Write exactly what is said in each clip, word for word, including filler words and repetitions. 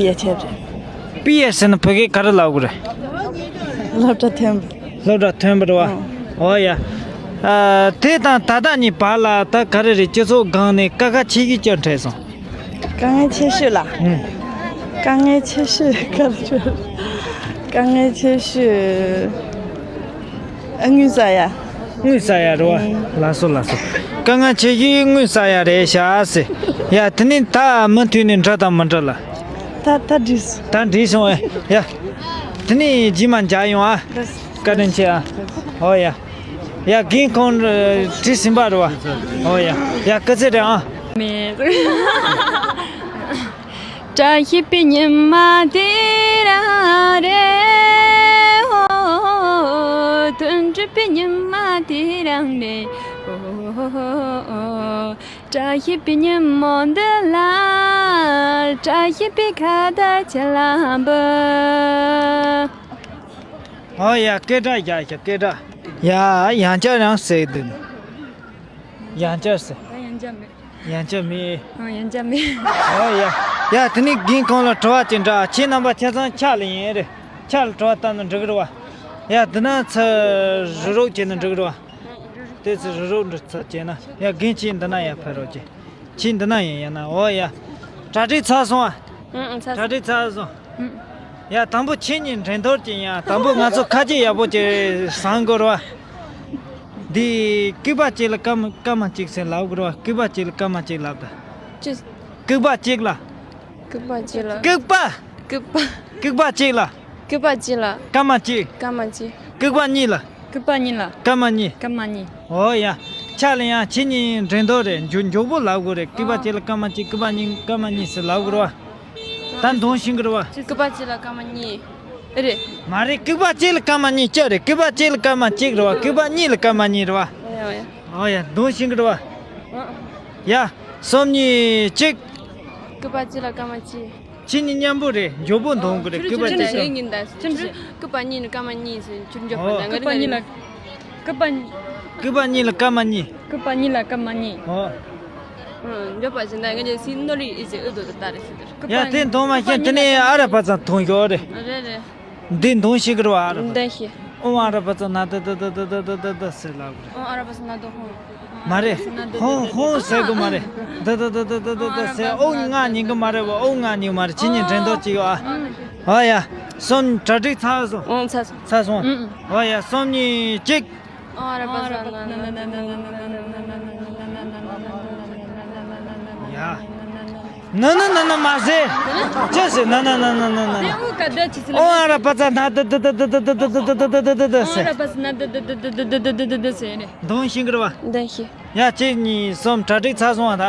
ཡ་ཆེ་རེད། པི་ཡ་ཟེར་ན་བོད་སྐད་ག་རེ་ལབ་དགོས་རེད། སློབ་གྲྭ་ཐོན་པ། སློབ་གྲྭ་ཐོན་པ་རེད་བ། ཨོ་ཡ། ཨ། དེ་དང་ད་ལྟ་གཉིས་བར་ལ་ད་ག་རེ་རེད། སྤྱི་ཚོགས་སྒང་ནས་དཀའ་ཁག་ཆེ་ཤོས་ཅི་འཕྲད་སོང་། དཀའ་ངལ་ཆེ་ཤོས་ལ། ཨུམ། དཀའ་ངལ་ཆེ་ཤོས་ག་རེ་རེད། དཀའ་ངལ་ཆེ་ཤོས། ཨ། དངུལ་ཟ་ཡ། དངུལ་ཟ་ཡ་རེད་བ། ལགས་སོ་ལགས་སོ། དཀའ་ངལ་ཆེ་ཤོས་དངུལ་ཟ་ཡ་རེད་ཤག་ཟེར། ཡ། དེ་ནི་ད་མུ་མཐུད་ནས་འགྲོ་དང་མི་འགྲོ་ལ། ད་ད་འགྲིག་སོང་། ད་འགྲིག་སོང་ཨེ། ཡ། དེ་ནི་རྗེས་མ་མཇལ་ཡོང་ཨ། བཀའ་དྲིན་ཆེ་ཨ། ཨོ་ཡ། ཡ། རྒན་ཁོང་བྲིས་ཟིན་པ་རེད་བ། ཨོ་ཡ། ཡ། སྐུ་ཚེ་རིང་ཨ། མེད། བཀྲ་ཤིས་པའི་ཉི་མ་དེ་རང་རེད། ཧོ། དོན་གྲུབ་པའི་ཉི་མ་དེ་རང་རེད། ཧོ། བཀྲ་ཤིས་པའི་ཉིན་མོ་འདི་ལ། བཀྲ་ཤིས་པའི་ཁ་བརྡ་ཁྱེད་ལ་འབུལ། ཨོ་ཡ། སྐད་གྲགས་རྒྱག་ཤག་སྐད་གྲགས། ཡ། ཡང་བསྐྱར་རང་ཟེར་འདུག་ཡང་བསྐྱར་ཟེར། ད་ཡང་བསྐྱར་མེད། ཡང་བསྐྱར་མེད། ཨང་། ཡང་བསྐྱར་མེད། ཨོ་ཡ། ཡ། དེ་ནི་རྒན་ཁོང་ལ་དྲི་བ་ཅིག་འདྲི། ཁྱེད་རྣམ་པ་ཆ་ཚང་ཕྱག་ལ་ཡིན་རེད། ཕྱག་ལ་དྲི་བ་བཏང་ན་འགྲིག་གི་རེད་བ། ཡ། འདི་ན་ཚུར་རུག་རུག་བྱས་ན་འགྲིག་གི་རེད་བ། དེ་ཚུར་རུག་རུག་འགྲོ་ཚུལ་བྱས་ན། ཡ། རྒན་ཁྱེད་འདི་ན་ཡར་ཕེབས་རོགས་གྱིས། ཁྱེད་འདི་ན་ཡིན། ཡ་ན། ཨོ་ཡ། གྲ་སྒྲིག་ཚར་སོང་ཨ། ཨང་། ཨང་། ཚར་གྲ་སོང་། སྒྲིག་ཚར་སོང་། ཨང་། ཡ། དང་པོ་ཁྱེད་གཉིས་འགྲན་བསྡུར་གྱིས་ཡ། དང་པོ་ང་ཚོ་ཁ་ལྕེ་ཡག་པོ་ཅིག་བཟང་དགོས་རེད་བ། འདི་སྐུད་པ་གཅིག་ལ་སྐར་མ་སྐར་མ་གཅིག་ཟེར་ལབ་དགོས་རེད་བ། སྐུད་པ་གཅིག་ལ་སྐར་མ་གཅིག་ལབ་ད། ཅི། སྐུད་པ་གཅིག་ལ། སྐུད་པ་གཅིག་ལ། སྐུད་པ། སྐུད་པ། སྐུད་པ་གཅིག་ལ། སྐུད་པ་གཅིག་ལ། སྐར་མ་གཅིག་སྐར་མ་གཅིག་སྐུད་པ་གཉིས་ལ། སྐུད་པ་གཉིས་ལ། སྐར་མ་གཉིས། སྐར་མ་གཉིས། ཨོ་ཡ། ཕྱག་ལ་ཡ། ཁྱེད་གཉིས་འགྲན་བསྡུར་རེད། མགྱོགས་མགྱོགས་པོ་ལབ་དགོས་རེད། སྐུད་པ་གཅིག་ལ་སྐར་མ་གཅིག་སྐུད་པ་གཉིས་སྐར་མ་གཉིས་ཟེར་ལབ་དགོས་རེད་བ། ད་འདོན་ཤེས་ཀྱི་རེད་བ། སྐུད་པ་གཅིག་ལ་སྐར་མ་གཉིས། ཨེ་རེད། མ་རེད། སྐུད་པ་གཅིག་ལ་སྐར་མ་གཉིས་ཅི་རེད། སྐུད་པ་གཅིག་ལ་སྐར་མ་གཅིག་རེད་བ། སྐུད་པ་གཉིས་ལ་སྐར་མ་གཉིས་རེད་བ། ཨོ་ཡ། ཨོ་ཡ། འདོན་ཤེས་ཀྱི་རེད་བ། ཡ། གསུམ་གཉིས་གཅིག་སྐུད་པ་གཅིག་ལ་སྐར་མ་གཅིག་ཁྱེད་གཉིས་མཉམ་པོ་རེད། མགྱོགས་པོ་འདོན་དགོས་རེད། སྐུད་པ་ཁྱོད་གཅིག་ཁྱོད་ཡིན་ད། ཁྱོད་སྐུད་པ་གཉིས་ནི་སྐར་མ་གཉིས་ཟེར། ཁྱོད་མགྱོགས་པ། ཨོ། ད་ང་སྐུད་པ་གཉིས་ལ། སྐུད་པ། སྐུད་པ་གཉིས་ལ་སྐར་མ་གཉིས། སྐུད་པ་གཉིས་ལ་སྐར་མ་གཉིས། ཨོ། ཨང་། མགྱོགས་པ་ཟེར་ན་ང་ཚོ་སི་ནོ་རི་ཨི་ཟེར་ཨུ་དོ་དོ་ད་རེད་ཟེར་དེ། ཡ། དེ་འདོན་མ་ཤེས། དེ་ནས་ཨ་ར་པ་ཙ་འདོན་ཤོག་རེད། རེད་རེད། འདི་འདོན་ཤེས་ཀྱི་རེད་བ། ཨ་ར་པ་ཙ། འདོན་ཤེས། ཨོང་ཨ་ར་པ་ཙ་ན་ད་ད་ཟེར་ལབ་དགོས་རེད། ཨོང་ཨ་ར་པ་ཙ་ན་ད་ཧོང་། མ་རེད། ཧོང་ཧོང་ཟེར་དགོས་མ་རེད། ད་ད་ཟེར། ཨོ་ང་ཉན་གི་མ་རེད་བ། ཨོ་ང་ཉན་མ་རེད། ཁྱེད་གཉིས་འགྲན་བསྡུར་བྱེད་ཡོད་ཨ། ཨ་ཡ། གསུམ། གྲ་སྒྲིག་ཚར་སོང་། ཨོ་ཚར་སོང་། ཚར་སོང་། ཨང་། ཨ་ཡ། གསུམ་གཉིས་གཅིག་ཨོང་ཨ་ར་པ་ཙ་ན་ད། ཡ། ན་ན་ན་ན་མ་ཟེར། ཅི་ཟེར། ན་ན་ན་ན་ན་ན། ཨོང་ཨ་ར་པ་ཙ་ན་ད་ད་ཟེར། འདོན་ཤེས་ཀྱི་རེད་བ། འདོན་ཤེས། ཡ། གཅིག་གཉིས་གསུམ། གྲ་སྒྲིག་ཚར་སོང་བ་ད།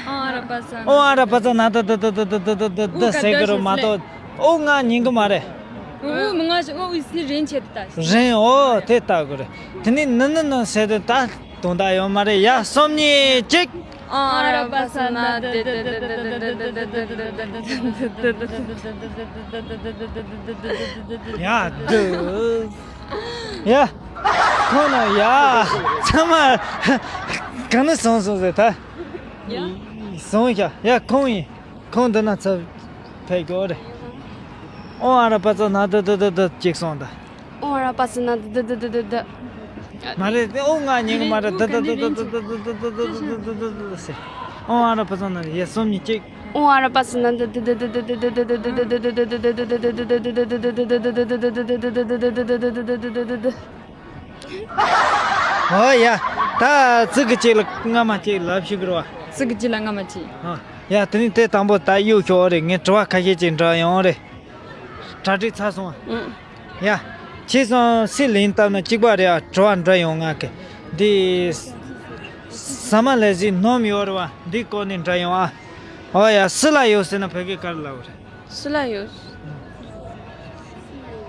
ཨོང་ཨ་ར་པ་ཙ་ན། ཨོང་ཨ་ར་པ་ཙ་ན་ད་ད་ཟེར་གྱི་རེད་མ་གཏོགས། ཨོ་ང་ཉན་གི་མ་རེད། ཨོ་མི་ང་ཞིག་ཨོ་ཨི་སི་རིན་ཆེད་དུ་ད། རིན། ཨོ་དེ་ལྟ་དགོས་རེད། དེ་ནས་ན་ན་ན་ཟེར་དུས་ད་དོན་དག་ཡོད་མ་རེད། ཡ། གསུམ་གཉིས་གཅིག་ཨོང་ཨ་ར་པ་ཙ་ན་ད། ཡ། འདུག་ཡ། ཁོང་ན་ཡ། ཚང་མ་གང་ནས་བཟུང་སོང་ཟེར་ད། ཡ། བཟུང་ཤག་ཡ། ཁོང་ཡིན། ཁོང་འདི་ན་ཚབ་ཕེབས་ཀྱི་ཨོ་རེད། ཨོང་ཨ་ར་པ་ཙ་ན་ད་ད་ད་ད་ཅིག་སོང་ད། ཨོང་ཨ་ར་པ་ཙ་ན་ད་ད་ད་ད་ད། མ་རེད། ཨོ་ང་ཉན་གི་མ་རེད། ད་ད་ད་ཟེར། ཨོང་ཨ་ར་པ་ཙ་ན། ཡ། གསུམ་གཉིས་གཅིག་ཨོང་ཨ་ར་པ་ཙ་ན་ད། ཨོ་ཡ། ད་ཚིག་གི་གཅིག་ལ་སྔ་མ་གཅིག་ལབ་ཤེས་ཀྱི་རེད་བ། ཚིག་གི་གཅིག་ལ་སྔ་མ་གཅིག་ཨ། ཡ། དེ་ནས་དེ་དང་པོ་ད་གཡུག་ཤོག་རེད། ངས་དྲི་བ་ཁ་ཤས་ཅིག་འདྲི་ཡོང་རེད། གྲ་སྒྲིག་ཚར་སོང་ཨ། ཨང་། ཡ། ཁྱེད་ཚོ་སི་ལིང་བཏབ་ན་གཅིག་པ་རེད་ཨ། དྲི་བ་འདྲི་ཡོང་ང་གི། འདི་ཟ་མ་ལེབ་ཟེར་སྣུམ་ཡོད་རེད་བ། འདི་སྐོར་ནས་འདྲི་ཡོང་ཨ། ཨོ་ཡ། སི་ལ་ཡོ་ཟེར་ན་བོད་སྐད་ག་རེ་ལབ་རེད། སི་ལ་ཡོ།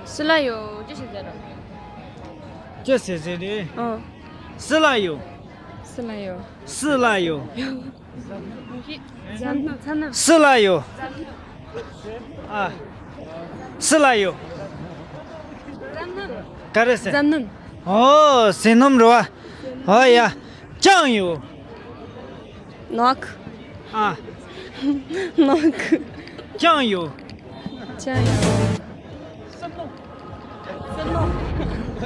སི་ལ་ཡོ་ཅི་ཞིག་ཟེར་རོ། ཅི་ཟེར་ཟེར་རེད། ཨང་། སི་ལ་ཡོ། སི་ལ་ཡོ། སི་ལ་ཡོ། སི་ལ་ཡོ། ཨ། སི་ལ་ཡོ། ག་རེ་ཟེར། ཟ་སྣུམ། ཨོ་ཟས་སྣུམ་རེད་བ། ཨོ་ཡ། ཅང་ཡོ། ནག་ཨ། ནག་ཅང་ཡོ། ཅན་ཡང་།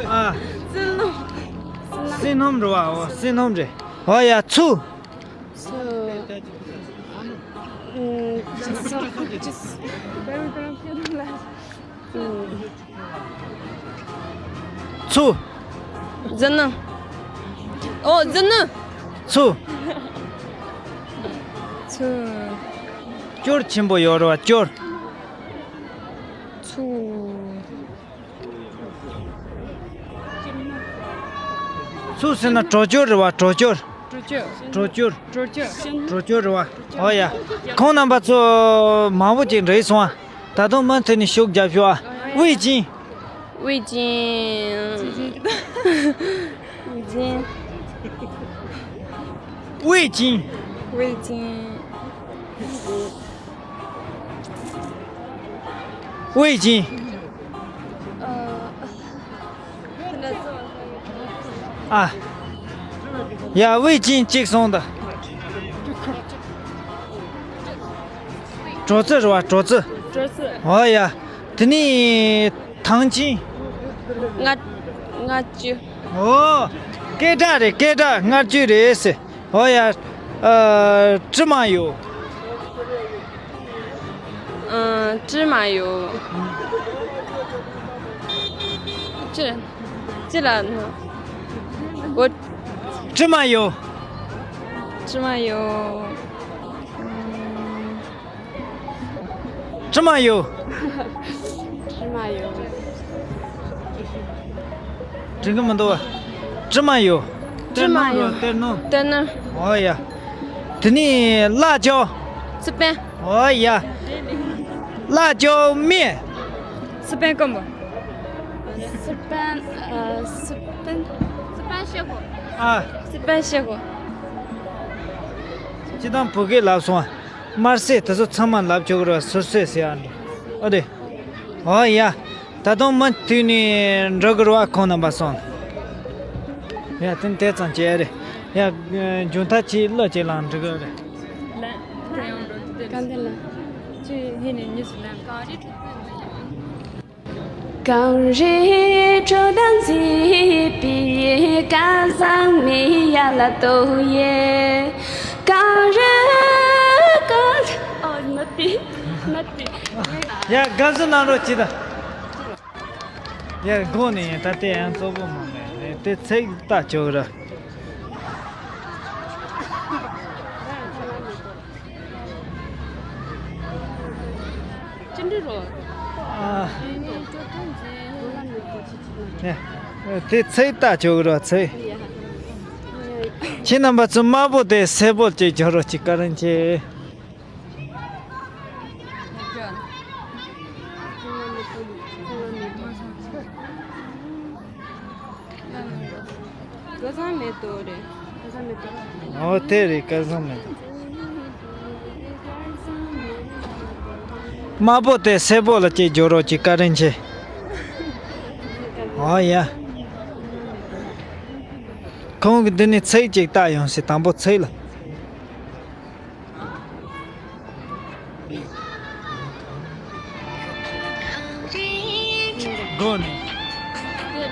ཨ། བསོད་ནམས། བསོད་ནམས་རེད་བ། འོ། བསོད་ནམས་རེད། འོ་ཡ། ཚུ། ཚུ། ཨུམ། ཚུ། ཚུ། ཛི་ནུ། ཨོ། ཛི་ནུ། ཚུ། ཚུ། སྐྱོར་ཆེན་པོ་ཡོད་རེད་བ། སྐྱོར། ཚུ། ཚུ་ཟེར་ན་གྲོ་སྐྱོར་རེད་བ། གྲོ་སྐྱོར། གྲོ་སྐྱོར། གྲོ་སྐྱོར། གྲོ་སྐྱོར། གྲོ་སྐྱོར་རེད་བ། ཨོ་ཡ། ཁོང་རྣམ་པ་ཚོ་མང་པོ་ཅིག་འགྲིག་སོང་ཨ། ད་དུང་མུ་མཐུད་ནས་ཤུགས་རྒྱབ་ཤོག་ཨ། ཝེ་ཅིན། ཝེ་ཅིན། ཝེ་ཅིན། ཝེ་ཅིན། ཝེ་ཅིན། ཝེ་ཅིན། ཨ། ཡ། ཝེ་ཅིན་གཅིག་སོང་ད། གྲོ་ཙི་རེད་བ། གྲོ་ཙི། གྲོ་ཙི། འོ་ཡ། དེ་ནས་ཐང་ཆེན། ལྔ། ལྔ་བཅུ། འོ། སྐད་གྲགས་རེད། སྐད་གྲགས་ལྔ་བཅུ་རེད་ཟེར། འོ་ཡ། ཨ། ཀྲི་མ་ཡོ། ཨ། ཀྲི་མ་ཡོ། ཅི། ཅི་ལ་ནོ། འོ། ཀྲི་མ་ཡོ། ཀྲི་མ་ཡོ། ཨ། ཀྲི་མ་ཡོ། ཀྲི་མ་ཡོ། དྲན་གི་མི་འདུག་བ། ཀྲི་མ་ཡོ། ཀྲི་མ་ཡོ། གཏེར་སྣོམ། གཏེར་སྣོམ། འོ་ཡ། དེ་ནས་ལ་ཅོ། སི་པན། འོ་ཡ། ལ་ཅོ་མེ། སི་པན་ཀོན་པོ། སི་པན། ཨ། སི་པན། སི་པན་ཤེ་གོ། ཨ། སི་པན་ཤེ་གོ། སྤྱིར་བཏང་བོད་སྐད་ལབ་སོང་ཨ། དམར་ཟས་དེ་ཚོ་ཚང་མ་ལབ་ཆོག་གི་རེད་བ། སོ་སོས་ཟེར་ཡ་འདྲ། ཨོ་རེད། ཨོ་ཡ། ད་དུང་མུ་མཐུད་ནས་འགྲོ་གི་རེད་བ། ཁོང་རྣམ་པ་སོང་། ཡ། དེ་དེ་ཙམ་བྱས་རེད། ཡ། མཇུག་མཐར་ཁྱེད་གླུ་ཅིག་བླངས་འགྲོ་གི་རེད། ལན། དེ་ཡང་འགྲོ་དུས་དེ། གང་དེ་ལ། ཁྱེད་ཧེ་ནས་ཉིས་སུ་ལན། གངས་རིའི་ཁྲོད་ན་མཛེས་པའི་སྐལ་བཟང་མི་ཡ་ལ་ཏོ་ཡེ། གངས་རི་ཀུན། ཨ། ནད་དེ། ནད་དེ། ཡ། དགའ་བསུ་གནང་རོགས་གྱིས་ད། ཡ། དགོངས་ནས་ཡིན། ད་དེ་ཡང་གཙོ་བོ་མ་རེད། དེ་ཚིག་ལྟ་ཆོག་ར། ཅི་འདྲ་རོ། ཨ། ནས་དེ་ཚིག་ལྟ་ཆོག་ར། ཚིག་ཁྱེད་རྣམ་པ་ཚོ་དམར་པོ་དེ་སེར་པོ་ཅིག་སྦྱོར་རོགས་གྱིས། བཀའ་དྲིན་ཆེ། སྐལ་བཟང་མེ་ཏོག་རེད། སྐལ་བཟང་མེ་ཏོག། ཨོ། དེ་རེད། སྐལ་བཟང་མེ་ཏོག། དམར་པོ་དེ་སེར་པོ་ལ་ཅིག་སྦྱོར་རོགས་གྱིས། བཀའ་དྲིན་ཆེ། ཨོ་ཡ། ཁོང་གིས་འདི་ནས་ཚིག་ཅིག་བལྟ་ཡོང་ཟེར། དང་པོ་ཚིག་ལ། སྒོ་ནས།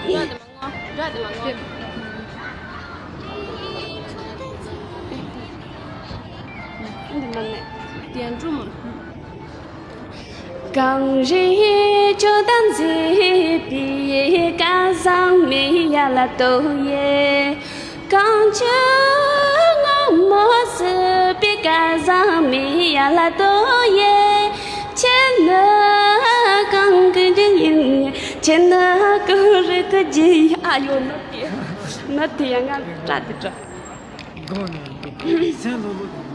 འདི་མ་ནས། དེ་འགྲོ་མོ། གངས་རིའི་ཁྲོད་ན་མཛེས་པའི་སྐལ་བཟང་མི་ཡ་ལ་ཏོ་ཡེ། གངས་ཅན་སྔ་མོ་བསུ་བའི་སྐལ་བཟང་མི་ཡ་ལ་ཏོ་ཡེ། ཁྱེད་ནི་གངས་ཀྱི་རི་ཡིན། ཁྱེད་ནི་གངས་རི་གི་རྒྱན་ཡིན། ཨ་ཡོ། ནད་དེ། ནད་དེ་ཡ། ང་སྐྲ་དེ་འདྲ། དགོངས་ནས་སེམས་ལྷོད་ལྷོད།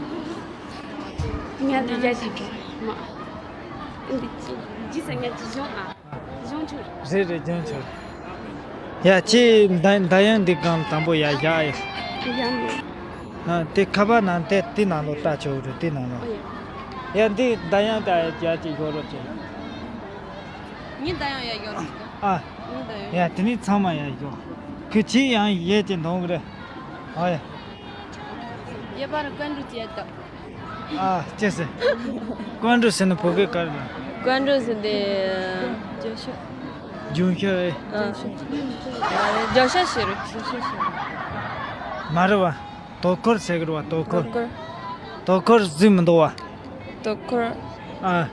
ང་དེ་རྒྱ་ཆེ་དྲགས་མ། འདི་ཅི། ཇི་སྲིད་ངས་ཅི་གཞུང་ཨ། གཞུང་ཆུ། རེད་རེད། གཞུང་ཆུ། ཡ། ཁྱེད་མདའ་མདའ་ཡང་འདི་སྒང་དང་པོ་ཡ་བཞག་ཡ། ཡ་མོ། ཨ། དེ་ཁ་པར་ནང་དེ་དེ་ནང་ལོགས་ལྟ་ཆོག་རེད། དེ་ནང་ལོགས། ཨོ་ཡ། ཡ། འདི་མདའ་ཡང་ད་ཡ་ཅིག་ཡོད་རོགས་བྱེད། ངའི་མདའ་ཡང་ཡ་ཡོད་རོགས་བྱེད། ཨ། ངའི་མདའ་ཡང་། ཡ། དེ་ནི་ཚང་མ་ཡ་ཡོད། ཁོས་ཁྱེད་ཡང་ཡས་ཀྱི་འདོང་གི་རེད། ཨོ་ཡ། ཡས་པར་བཀའ་འདྲི་བྱས་ཏོ། ཨ་ཅེས་ཟེར། ཀོན་ཀྲུའུ་ཟེར་ནི་བོད་སྐད་ག་རེ་ལ། ཀོན་ཀྲུའུ་ཟེར་དེ། ལྗོན་ཤིང་། ཨ། ལྗོན་ཤིང་རེད། མ་རེད་བ། དོ་ཁུར་ཟེར་གི་རེད་བ། དོ་ཁུར། དོ་ཁུར། དོ་ཁུར་བཟོས་མི་འདུག་བ། དོ་ཁུར། ཨ།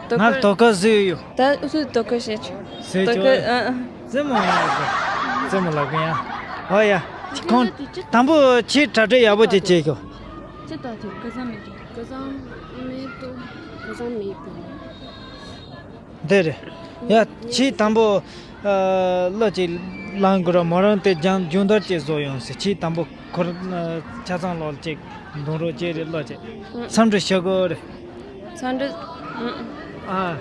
དོ་ང་ཁུར། དོ་ཁུར་བཟོས་ཡོད། ད་སུས་དོ་ཁུར་བྱེད་ཆོག་ཟེར་དོ་ཆོག་ཁུར། ཨ། རྩེད་མོ་ཡག་གི། རྩེད་མོ་ལབ་གི་ཡ། ཨོ་ཡ། ཁོང་དང་པོ་ཁྱེད་གྲ་སྒྲིག་ཡག་པོ་ཅིག་བྱེད་ཤོག་ཅི་ལྟ་ཐུབ་ཀ་ས་མེད་ཀི། ཀ་ས་མེད་དོ། ཀ་ས་མེད་དོ། འདི་རེད། ཡ། ཁྱེད་དང་པོ། ཨ། གླུ་ཅིག་བླངས་དགོས་ར། མོ་རང་དེ་སྦྱང་སྦྱོང་བརྡར་ཅིག་བཟོ་ཡོང་ཟེར། ཁྱེད་དང་པོ་ཁོ་རང་ཆ་ཚང་ལོག་ཅིག་འདོན་རོགས་བྱེད་རེ། གླུ་ཅིག་འཚམས་འདྲི་ཞུ་དགོས་རེད། འཚམས་འདྲི། ཨ།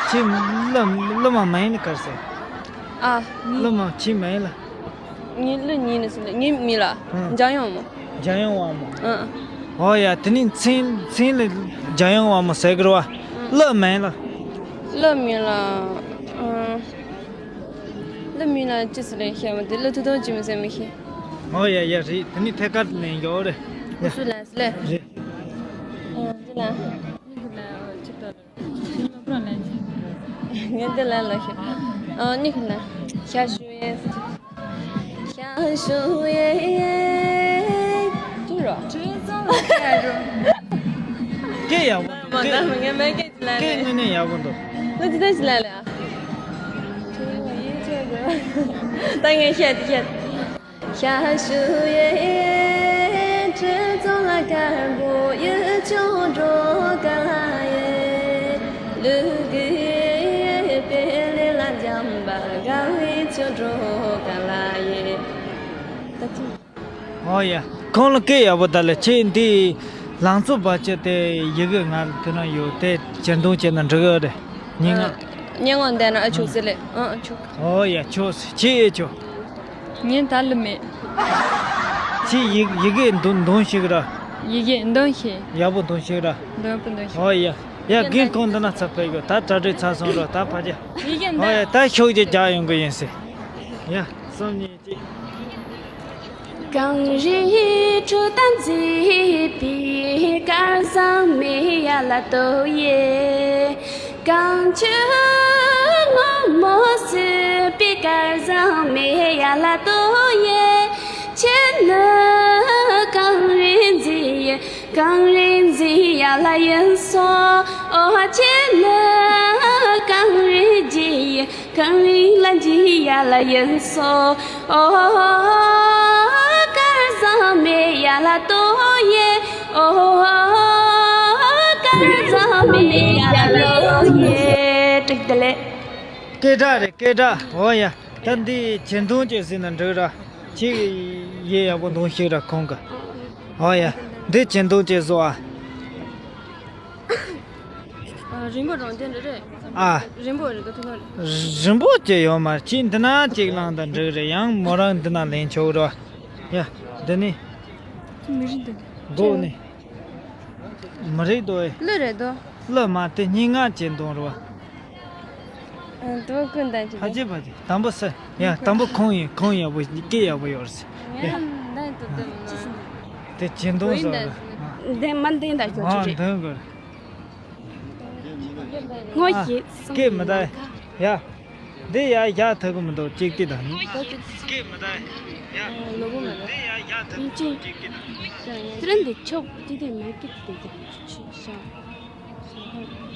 ཁྱེད་གླུ་གླུ་མ་མིང་ནི་ག་རེ་ཟེར། ཨ། གླུ་མ་ཁྱེད་མིང་ལ། ངའི་གླུ་མིང་ནི་ཟེར་ལ། ངའི་མིང་ལ། ཨ། འཇམ་དབྱངས་མོ། འཇམ་དབྱངས་དབང་མོ། ཨ། ཨོ་ཡ། དེ་ནི་མཚན་མཚན་ལ་འཇམ་དབྱངས་དབང་མོ་ཟེར་གི་རེད་བ། ཨ། གླུ་མིང་ལ། གླུ་མིང་ལ། ཨ། གླུ་མིང་ལ་ཅི་ཟེར་ལེ་ཤེས་མ་དེ། གླུ་ཐུང་ཐུང་ཅིག་མི་ཟེར་མི་ཤེས། ཨོ་ཡ་ཡ། རེད། དེ་ནི་ཐད་ཀར་ལེན་ཡོད་རེད། ཡ། སུ་ལ་སུ་ལ། རེད། ཨ། འདི་ལ། ངས་འདི་ལ་ལ་ཤི། ཨ་ནི་ཁ་ན། ཤ་ཞུ་ཡེ། ཤ་ཞུ་ཡེ། ཅི་རོ། སྐད་ཡག་པོ་འདུག་མ་ད་ངས་མ་སྐད་ཅི་ལ་སྐད་ལ། དངོས་གནས་ཡག་པོ་འདུག་ལ་ཅི་ད་ཅི་ལ་ལ། ད་ངས་བཤད་བཤད། ཨོ་ཡ། ཁོང་ལ་སྐད་ཡག་པོ་ད་ལ། ཁྱེད་འདི་ལང་ཚོ་བ་ཅི་དེ་ཡི་གེ་ང་དེ་ན་ཡོད་དེ་ཅེར་འདོན་བྱས་ན་འགྲིག་གི་རེད། སྙན་ངག་སྙན་ངག་འདི་ན་ཨ་ཆོག་ཟེར་ལེ། ཨ་ཨ་ཆོག་ཨོ་ཡ། ཆོག་ཟེར། ཁྱེད་ཨེ་ཆོག་ངས་ད་ལི་མེད། ཁྱེད་ཡི་ཡི་གེ་འདོན་འདོན་ཤེས་གི་ར། ཡི་གེ་འདོན་ཤེས། ཡག་པོ་འདོན་ཤེས་གི་ར། འདོན་པོ་འདོན་ཤེས། ཨོ་ཡ། ཡ། རྒན་ཁོང་འདི་ན་ཚ་ཕེབས་ཡོད། ད་གྲ་སྒྲིག་ཚར་སོང་ར། ད་ཕ་ཅག་ཡི་གེ་འདི། ཨོ་ཡ། ད་ཤོག་ཅིག་རྒྱག་ཡོང་གི་ཡིན་ཟེར། ཡ། སོམ་ཉི། གངས་རིའི་ཁྲོད་དུ་མཛེས་པའི་སྐལ་བཟང་མེ་ཡར་ལ་གཏོར་ཡེ། གངས་ཆུ་སྔོན་མོ་བསིལ་བའི་སྐལ་བཟང་མེ་ཡར་ལ་གཏོར་ཡེ། ཁྱེད་ནི་གངས་རིའི་མཛེས། གངས་རིའི་མཛེས་ཡར་ལ་ཡིན་སོང་། ཨོ་ཁྱེད་ནི་གངས་རིའི་རྗེས། གངས་རི་ལ་འཇིགས་ཡ་ལ་ཡིན་སོ། ཨོ། སྐལ་བཟང་མེ་ཡ་ལ་ཏོ་ཡེ། ཨོ། སྐལ་བཟང་མེ་ཡ་ལ་ཏོ་ཡེ། ཏིག་ཏི་ལེ། སྐད་གྲགས་རེད། སྐད་གྲགས། ཨོ་ཡ། ད་འདི་ཆེ་མཐོང་ཅིག་ཟིན་ན་འགྲིག་ར། ཁྱེད་ཡེ་ཡག་པོ་འདོན་ཤེས་ར་ཁོང་གི། ཨོ་ཡ། འདི་ཆེ་མཐོང་ཅིག་བཟོ་ཨ། རིང་པོ་རང་བསྟན་རེད། ཨ། རིང་པོ་རེད་འདུག་ཐུག་ལ། རིང་པོ་ཅིག་ཡོད་མ་རེད། ཁྱེད་འདི་ན་ཅིག་བླངས་དང་འགྲིག་རེད། ཡང་མོ་རང་འདི་ན་ལེན་ཆོག་རེད། ཡ། འདི་ནི། མི་རིགས་འདི། མགོ་ནི། མི་རིགས་དོ། གླུ་རེད་དོ། གླུ་མ་དེ་སྙན་ངག་ཅིག་འདོན་རེད། དུ་ཀུན་ལྡན་གྱི། ཕ་ཅེ་ཕ་ཅེ། དང་པོ་སུ། ཡ། དང་པོ་ཁོང་ཡིན། ཁོང་ཡག་པོ། སྐད་ཡག་པོ་ཡོད་རེད། ཡ། ཡ། འདི་ཏུ་ཏུ་མ། དེ་ཇེ་འདོན་བཟོ་རེད། འདི་མ་འདི་ད་ཁྱོད་ཨ་ཀྱི་རེད། འདོན་དགོས། སྔོ་ཨ། ཞིག་སྐད་མི་ད། ཡ། འདི་ཡ་བཞག་ཐུབ་ཀྱི་མི་འདུག་ཅིག་ཏི་ད། སྔོ་ཞིག་སྐད་མི་ད། ཡ། ལོ་གོ་མ་ད། འདི་ཡ་བཞག་ཐུབ་ཀྱི་མི་འདུག་ཅིག་ཏི་ད། དེ་རིང་འདི་ཆོག་ཏི་ཏི་མ་སྐད་ཏི་ཏི་ཆི་ཤ།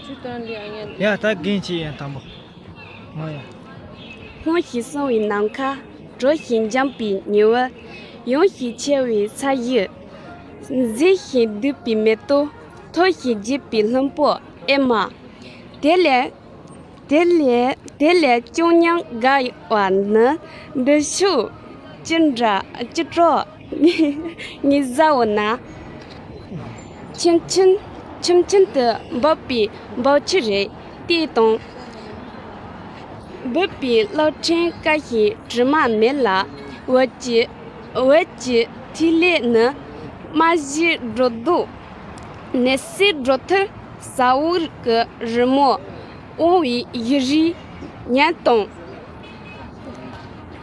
ཆུ་དང་འདི་ཨ་ཡན། ཡ། ད་རྒན་ཅིག་ཡན་དང་པོ། ཨོ་ཡ། སྔོ་ཞིང་སངས་པའི་ནམ་མཁའ། དྲོ་ཞིང་འཇམ་པའི་ཉི་འོད། ཡངས་ཤིང་ཆེ་བའི་ས་གཞི། མཛེས་ཤིང་སྡུག་པའི་མེ་ཏོག་མཐོ་ཞིང་རྒྱས་པའི་ལྷུན་པོ་ཨེ་མ། དེ་ལས། དེ་ལས། དེ་ལས་ཅུང་སྙན་དགའ་བ་ནི། འདི་ཕྱོགས་ཅི་འདྲ་ཅི་སྤྲོ་ངེས་བཟའ་བོ་ན། ཁྱིམ་ཆེན། ཁྱིམ་ཆེན་དུ་འབབ་པའི་འབབ་ཆུ་རེད། དེ་དང་། འབུད་པའི་གློག་ཕྲེང་ཀ་ཞིག་དྲི་མ་མེད་ལ། འོད་ཀྱི། འོད་ཀྱི་ཐིག་ལེ་ནི། རྨ་བྱའི་སྒྲོ་འདོགས། ནས་སའི་སྒྲོ་ཐུར་ཟ་འོག་གི་རི་མོ། དབང་བའི་ཡིག་རིགས་ཉན་དང་།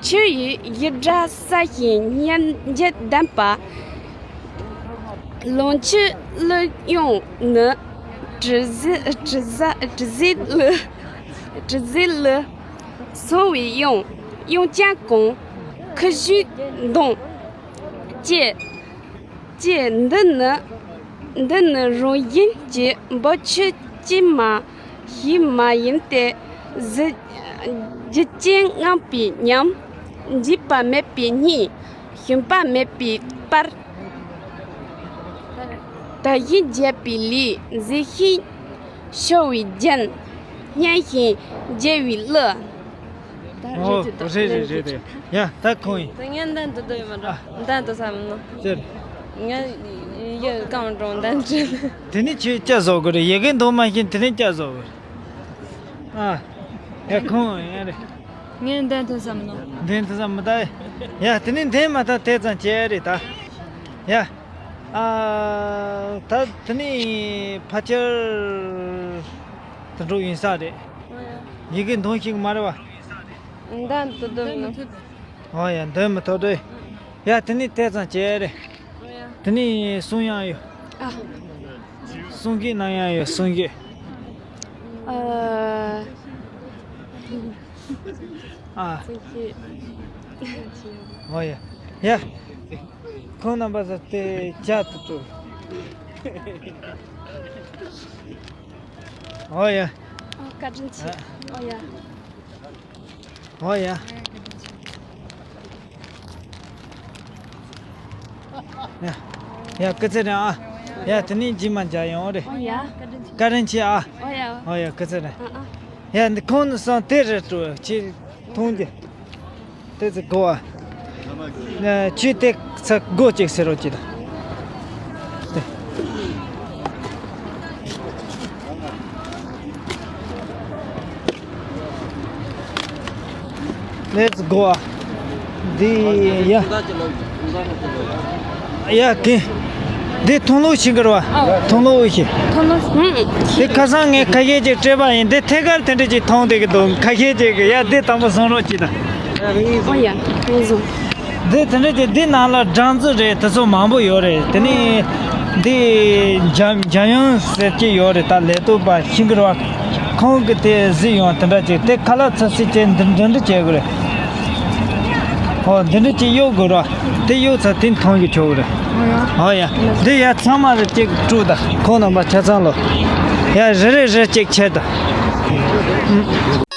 ཆུ་ཡི་ཡི་སྒྲ་སྲ་ཞིང་སྙན་འཇེབས་ལྡན་པ། ལོངས་སྤྱོད་གླུ་དབྱངས་ནི། དྲི་ཟ་དྲི་ཟ་དྲི་ཟའི་གླུ། དྲི་ཟའི་གླུ། སོང་བའི་དབྱངས། དབྱངས་ཅན་གང་། ཁུ་བྱུག་མདངས། ཅེས། ཅེས། འདི་ནི། འདི་ནི་རང་བཞིན་གྱིས་འབབ་ཆགས་ཀྱི་མ་ཞིག་མ་ཡིན་ཏེ། གཟི་རྒྱུ་ཅན་རྔམ་པའི་ཉམས། འཇིགས་པ་མེད་པའི་གཉིད། ཞུམ་པ་མེད་པའི་པར། དར་ཞིང་རྒྱས་པའི་ལུས། མཛེས་ཤིང་འཕྱོ་བའི་རྒྱན། སྙན་ཞིང་རྒྱལ་བའི་གླུ། ད་ཨོ་རེད་ཀྱི་རེད་རེད་རེད། དེ་ཡ་ད་ཁོང་ཡིན། ད་ངས་འདན་དུ་འདོད་ཡོད་མ་འགྲོ། འདན་དུ་བསམ་ནོ། ཟེར། ང་ཡི་གང་འགྲོ་འདན་ཅི། དེ་ནི་ཁྱོད་སྐྱ་བཟོ་དགོས་རེད། ཡི་གེ་འདོན་མ་ཤེས། དེ་ནི་སྐྱ་བཟོ་དགོས་རེད། ཨ། ཡ་ཁོང་ཡ་རེད། ངས་འདན་དུ་བསམ་ནོ། འདན་དུ་བསམ་མི་ད། ཡ་དེ་ནི་འདན་མ་ད་དེ་ཙམ་བྱས་རེད་ད། ཡ། ཨ། ད་དེ་ནི་ཕལ་ཆེར་དུད་འགྲོ་ཡིན་ས་རེད། ཡི་གེ་འདོན་ཤེས་ཀྱི་མ་རེད་བ། འདན་དུ་འདོན་ནོ། ཨོ་ཡ་འདོན་མི་ཐུབ་རེད། ཡ་དེ་ནི་དེ་ཙམ་བྱས་རེད། དེ་ནི་གསུང་དབྱངས་ཡོད། ཨ། གསུང་གི་གནང་ཡག་ཡོད། གསུང་གི། ཨ། ཨ། གསུང་གི། ཨོ་ཡ། ཡ། ཁོང་རྣམ་པ་ཚོ་དེ་བྱ་དུ་དུ། ཨོ་ཡ། ཨ། བཀའ་དྲིན་ཆེ། ཨ། ཨོ་ཡ། ཨོ་ཡ། ཡ། ཡ་སྐུ་ཚེ་རིང་ཨ། ཡ་དེ་ནས་རྗེས་མ་མཇལ་ཡོང་རེད། ཨོ་ཡ། བཀའ་དྲིན་ཆེ་ཨ། ཨོ་ཡ། ཨོ་ཡ་སྐུ་ཚེ་རིང་། ཨ་ཨ། ཡ་འདི་ཁོང་ནི་སང་དེ་རེད་འགྲོ་ཁྱེད་མཐོང་རྒྱུ། དེ་ཚོ་དགོ་ཨ། ཁྱོད་དེ་ཚ་སྒོ་གཅིག་ཟེར་རོགས་གྱིས་དང་། དེ། Let's go. འདི་ཡ། ཡ་གི། འདི་མཐོང་ལོག་ཤིག་གི་རེད་བ། མཐོང་ལོག་ཤིག་དེ་ཁ་སང་ངས་ཁ་ཤས་ཅིག་སྤྲད་པ་ཡིན། འདི་ཐད་ཀར་དེ་འདྲ་ཅིག་མཐོང་བསྡད་ཀྱི་འདུག་ཁ་ཤས་ཅིག་གི་ཡ་འདི་དང་པོ་བཟུང་རོགས་གྱིས་དང་། ཨོ་ཡ། ངས་བཟུང་། འདི་དེ་འདྲ་ཅིག་འདི་ནང་ལ་སྦྲང་རྩི་རེད། དེ་ཚོ་མང་པོ་ཡོད་རེད། དེ་ནས་འདི་འཇམ་འཇམ་དབྱངས་ཟེར་གྱི་ཡོད་རེད། ད་ལས་གཏོད་པ་ཤིང་གི་ར་བ། ཁོང་གིས་དེ་གཟིགས་ཡོང་། དེ་འདྲ་ཅིག་དེ་ཁ་ལག་ཚ་སི་ཅན་འདི་འདི་འདྲ་བྱེད་དགོས་རེད། ཨོ་འདི་འདྲ་ཅིག་གཡུག་དགོས་ར། དེ་གཡུག་ཚར་དེ་མཐོང་གི་ཆོག་གི་རེད། ཨོ་ཡ། འདི་ཡ་ཚང་མ་རེ་ཅིག་དཀྲུག་ད། ཁོང་རྣམ་པ་ཆ་ཚང་ལོ། ཡ་རེ་རེ་རེ་ཅིག་ཁྱེར་ད།